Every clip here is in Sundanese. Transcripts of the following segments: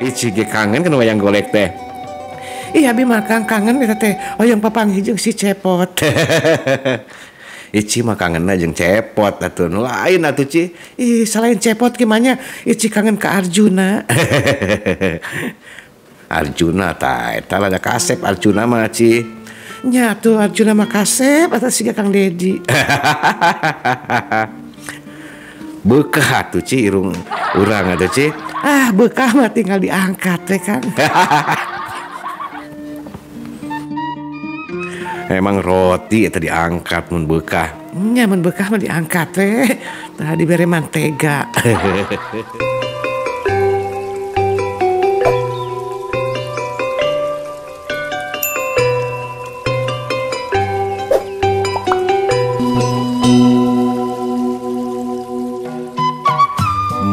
Ici ge kangen kana wayang golek teh. Ih abi mah Kang kangen eta teh hoyong papanggih jeung si Cepot. Ici mah kangenna jeung Cepot atuh nu lain atuh Ci. Ih selain Cepot gimana Ici kangen ke Arjuna. Arjuna tah eta lah kasep Arjuna mah Ci. Nya atuh Arjuna mah kasep atuh siga Kang Dedi. Bekah atuh Ci irung urang atuh Ci. Ah bekah mah tinggal diangkat teh Kang. Emang roti eta diangkat mun bekah. Nya mun bekah mah diangkat teh. Tah dibere mantega.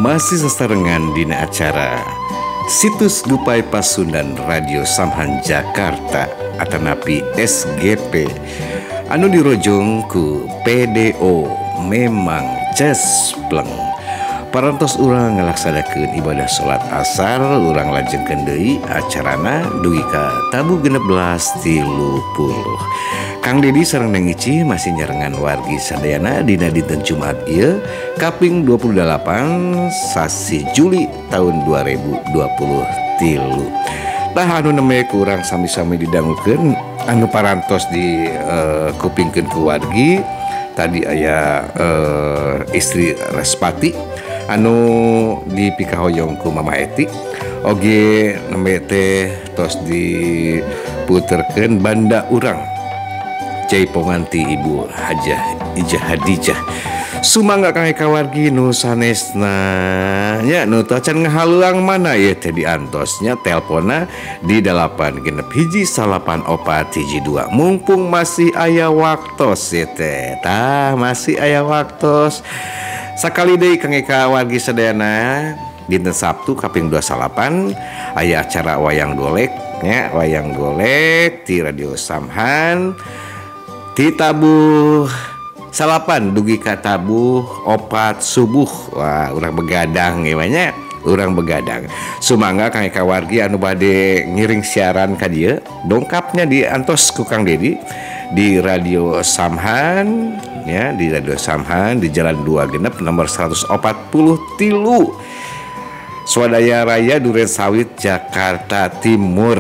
Masih sasarengan dina acara Situs Gupai Pasundan Radio Samhan Jakarta atanapi SGP anu dirojong ku PDO memang cespleng. Parantos urang ngalaksanakeun ibadah salat asar, urang lajengkeun deui acarana dugi ka tabuh 16.30. Kang Dedi sareng Neng Ici masih nyarengan wargi sadayana dina dinten Jumat ieu kaping 28 sasi Juli tahun 2023. Tah anu nembe kurang sami-sami didangukeun anu parantos di kupingkeun ku wargi. Tadi aya istri Respati anu dipikahoyong ku Mama Eti oge nembe teh tos diputerkeun banda urang Jaipongan ti Ibu Hajah Ijah Hadijah. Sumangga kang eka wargi nu sanesna nya nu tacan ngahaluang mana ieu teh diantosnya telponna di 8 6 1 9 4 1 2. Mumpung masih aya waktos ieu teh. Tah masih aya waktos. Sakali deui kang eka wargi sadayana dinten Sabtu kaping 28 aya acara wayang golek nya, wayang golek di Radio Samhan di tabuh 9 dugi ka tabuh 4 subuh. Wah, urang begadang gimana? Urang begadang. Sumangga kang eka wargi anu bade ngiring siaran ka dieu, dongkapnya di antos ku Kang Dedi di Radio Samhan ya, di Radio Samhan di Jalan 2 Genep nomor 143 Swadaya Raya Duren Sawit Jakarta Timur.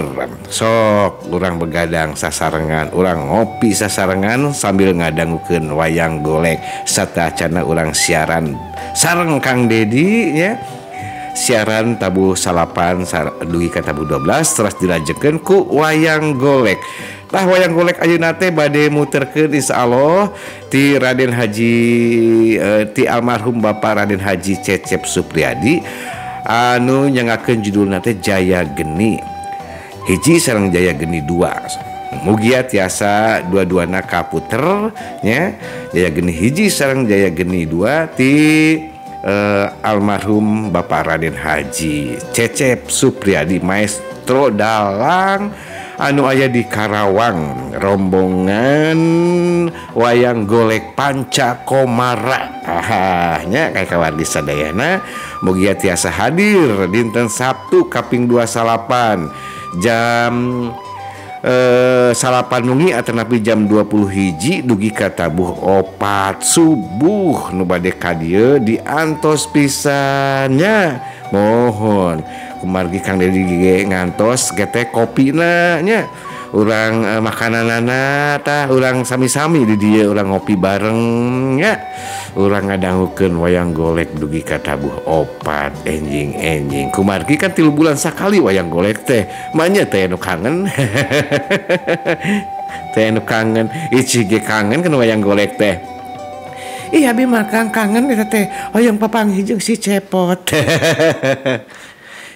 Sok urang begadang sasarengan, urang ngopi sasarengan sambil ngadangukeun wayang golek satacana urang siaran sareng Kang Dedi ya. Siaran tabuh 9 dugi ka tabuh 12 terus dilajengkeun ku wayang golek. Tah wayang golek ayeuna teh bade muterkeun insyaallah ti Raden Haji ti almarhum Bapak Raden Haji Cecep Supriyadi anu nyangakeun judulna teh Jaya Geni 1 sareng Jaya Geni 2. Mugia tiasa dua-duana kaputer nya. Jaya Geni 1 sareng Jaya Geni 2 ti almarhum Bapak Raden Haji Cecep Supriyadi maestro dalang anu aya di Karawang rombongan wayang golek Panca Komara. Ah nya kawan di sadayana mugia tiasa hadir dinten Sabtu kaping 29 jam 9 wengi atanapi jam 21 dugi ka tabuh 4 subuh nu bade ka dieu diantos pisannya. Mohon kumargi Kang Dedi ge ngantos gete kopina nya, urang makananana tah urang sami-sami di dieu, urang ngopi bareng nya, urang ngadangukeun wayang golek dugi ka tabuh 4 enjing-enjing. Kumargi kan 3 bulan sakali wayang golek teh, manya teh nu kangen. Teh nu kangen, Ici ge kangen kana wayang golek teh. Ih abi mah Kang kangen eta teh hoyong papanggih jeung si Cepot.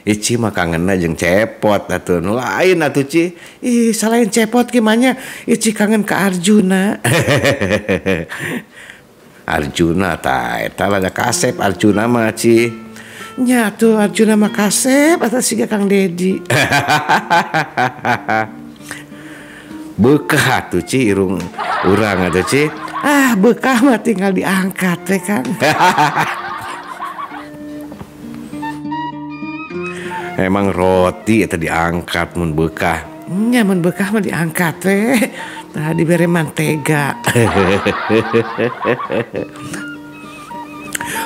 Ici mah kangenna jeung Cepot atuh nu lain atuh Ci. Ih selain Cepot gimana Ici kangen ke Arjuna. Arjuna tah eta lah kasep Arjuna mah Ci. Nya atuh Arjuna mah kasep atuh siga Kang Dedi. Bekah atuh Ci irung urang atuh Ci. Ah bekah mah tinggal diangkat teh Kang. Emang roti eta diangkat mun beukah. Nya mun beukah mah diangkat teh. Tah dibere mantega.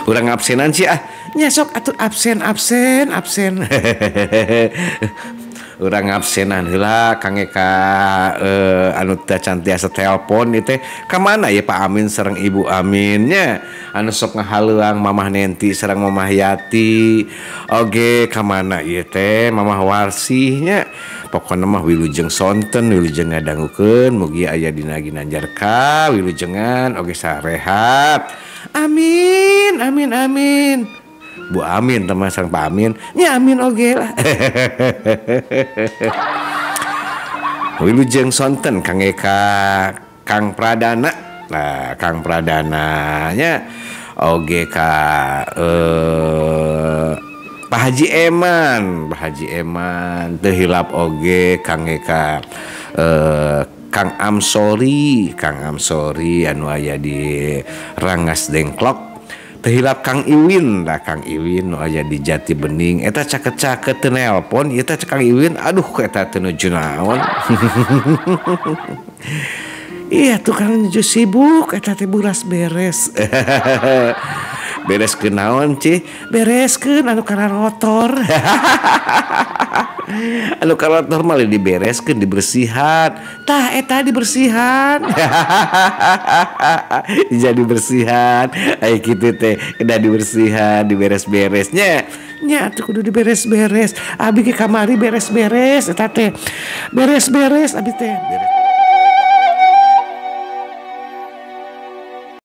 Urang absenan sih ah. Nya sok atuh absen absen absen. Urang absenan heula Kang Eka anu teh can tiasa telepon ieu teh ka mana ya Pak Amin sareng Ibu Aminnya anu sok ngahaleuang Mamah Nenti sareng Mamah Yati oge ka mana ieu teh Mamah Warsihnya pokona mah wilujeng sonten wilujeng ngadangukeun mugi aya dina ginanjar ka wilujengan oge sarehat amin amin amin. Bu Amin teman sareng Pak Amin nya amin oge lah. Wilujeng sonten Kang Eka Kang Pradana. Nah Kang Pradana nya oge ka Pak Haji Eman, Pak Haji Eman teu hilap oge Kang Eka Kang Amsori, Kang Amsori anu aya di Rangas Dengklok. Tehilap Kang Iwin lah Kang Iwin nu aya di Jati Bening eta caket-caket teu nelpon ieu teh Kang Iwin aduh eta teu nuju naon. Iya tukang nuju sibuk eta teh buras beres. Beres ke naon cih? Bereskeun anu kararotor. Anu kararotor mah dibereskeun dibersihan. Tah eta dibersihan. Jadi bersihan. Ai kitu teh kedah dibersihan, diberes-beresnya. Nya atuh kudu diberes-beres. Abi ke kamari beres-beres eta teh. Beres-beres abi teh. Beres.